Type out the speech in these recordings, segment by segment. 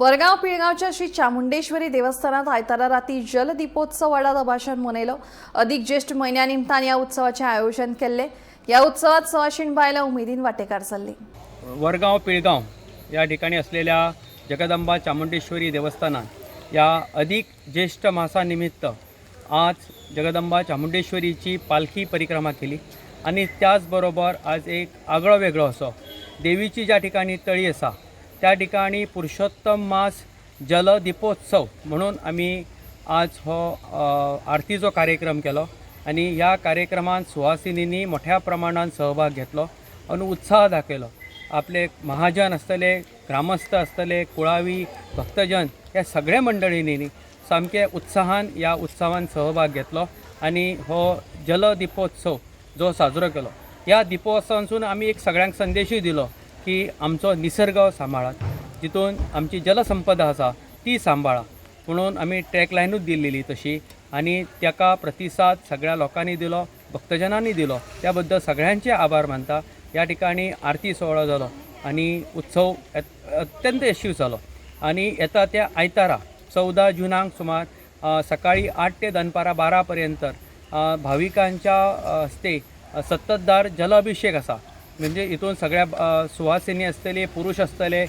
वरगांव पिळगांवच्या श्री चामुंडेश्वरी देवस्थानात आयतारा राती जलदीपोत्सव व्हडा दबाशान मनयलो. अधिक ज्येष्ठ म्हयन्या निमतान ह्या उत्सवाचें आयोजन केल्लें. ह्या उत्सवात सवाशीण बायलां उमेदीन वांटेकार जाल्लीं. वरगांव पिळगांव या ठिकाणी असलेल्या जगदंबा चामुंडेश्वरी देवस्थानात या अधिक ज्येष्ठ मासानिमित्त आज जगदंबा चामुंडेश्वरीची पालखी परिक्रमा केली आणि त्याचबरोबर आज एक आगळो वेगळो असो देवीची ज्या ठिकाणी तळी आसा त्या ठिकाणी पुरुषोत्तम मास जलदीपोत्सव म्हणून आमी आज हो आरतीचो कार्यक्रम केलो आनी ह्या कार्यक्रमात सुवासिनींनी मोठ्या प्रमाणात सहभाग घेतलो आनी उत्साह दाखयलो. आपले महाजन आसतले, ग्रामस्थ आसतले, कुळावी भक्तजन ह्या सगळ्या मंडळींनी सामके उत्साहान ह्या उत्सवान सहभाग घेतलो आनी हो जलदीपोत्सव जो साजरो केलो. ह्या दिपोत्सवांसून आमी एक सगळ्यांक संदेशूय दिलो की आमचो निसर्ग सांबाळात, जितून आमची जलसंपदा आसा ती सांबाळा म्हणून आमी ट्रॅक लायनूच दिल्लेली तशी आनी ताका प्रतिसाद सगळ्या लोकांनी दिलो, भक्तजनांनी दिलो. त्या बद्दल सगळ्यांचे आभार मानता. ह्या ठिकाणी आरती सुवाळो जालो आनी उत्सव अत्यंत यशस्वी जालो. आनी येता त्या आयतारा 14 जुनाक सुमार सकाळी 8 ते दनपारां 12 पर्यंत भाविकांच्या हस्ते सत्ततदार जलअभिषेक आसा. म्हणजे हितून सगळ्या सुवासिनी आसतले, पुरुष आसतले,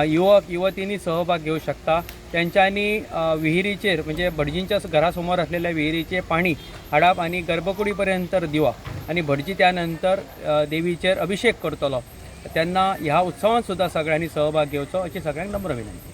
युवक युवतींनी सहभाग घेवं शकता. तेंच्यांनी विहिरीचेर म्हणजे भटजींच्या घरा समोर असलेल्या विहिरीचे पाणी हाडप आनी गर्भकुडी पर्यंत दिवप आनी भटजी त्या नंतर देवीचेर अभिषेक करतलो. तेन्ना ह्या उत्सवान सुद्दां सगळ्यांनी सहभाग घेवचो अशी सगळ्यांक नम्र विनंती.